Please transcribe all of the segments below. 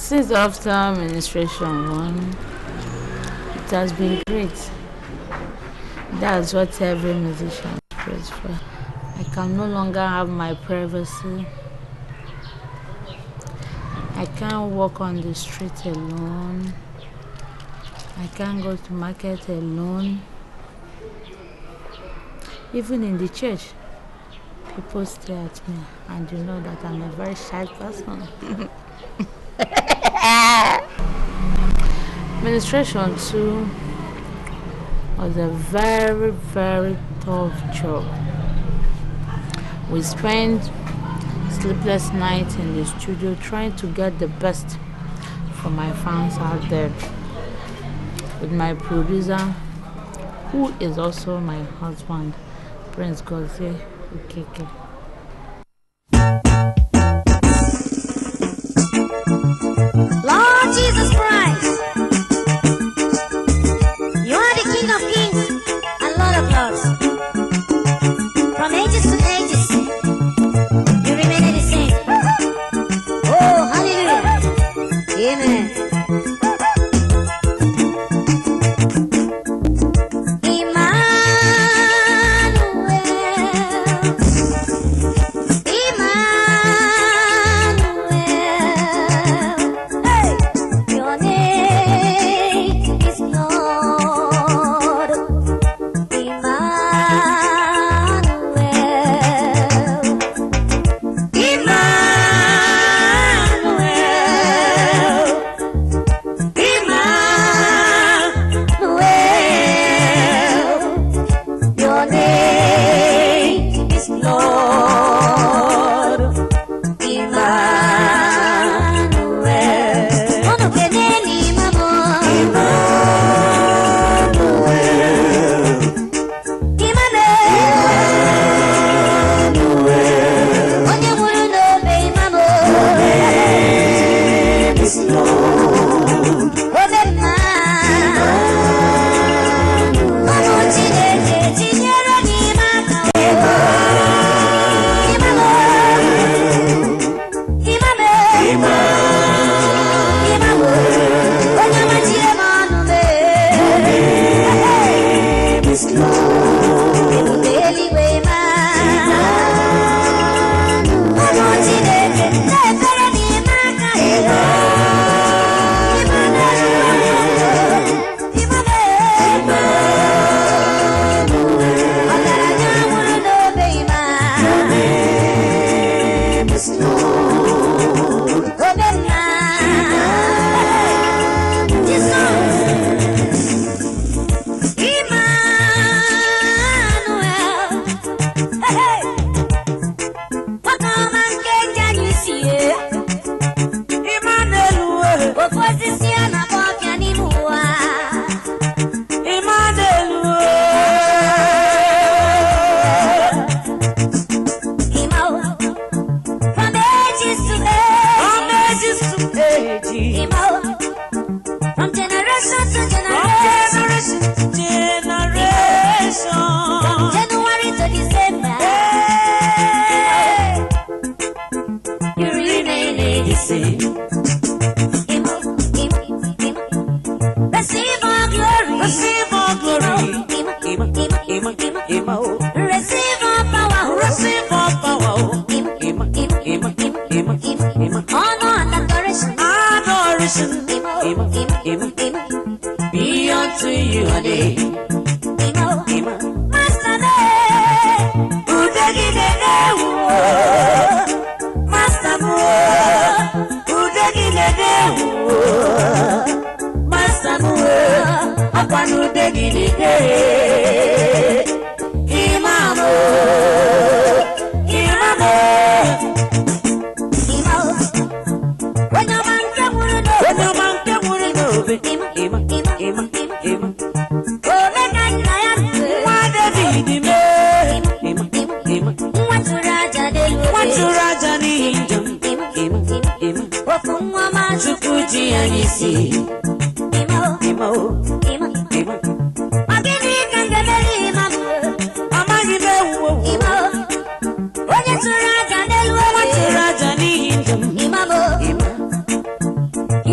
Since after ministration one, it has been great. That's what every musician prays for. I can no longer have my privacy. I can't walk on the street alone. I can't go to market alone. Even in the church, people stare at me, and you know that I'm a very shy person. Ministration 2 was a very, very tough job. We spent sleepless nights in the studio trying to get the best for my fans out there, with my producer, who is also my husband, Prince Gozie Okeke. Lord Jesus Christ, you are the King of Kings and Lord of Lords. From ages to ages, you remain the same. Oh, hallelujah. Amen.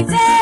Ite.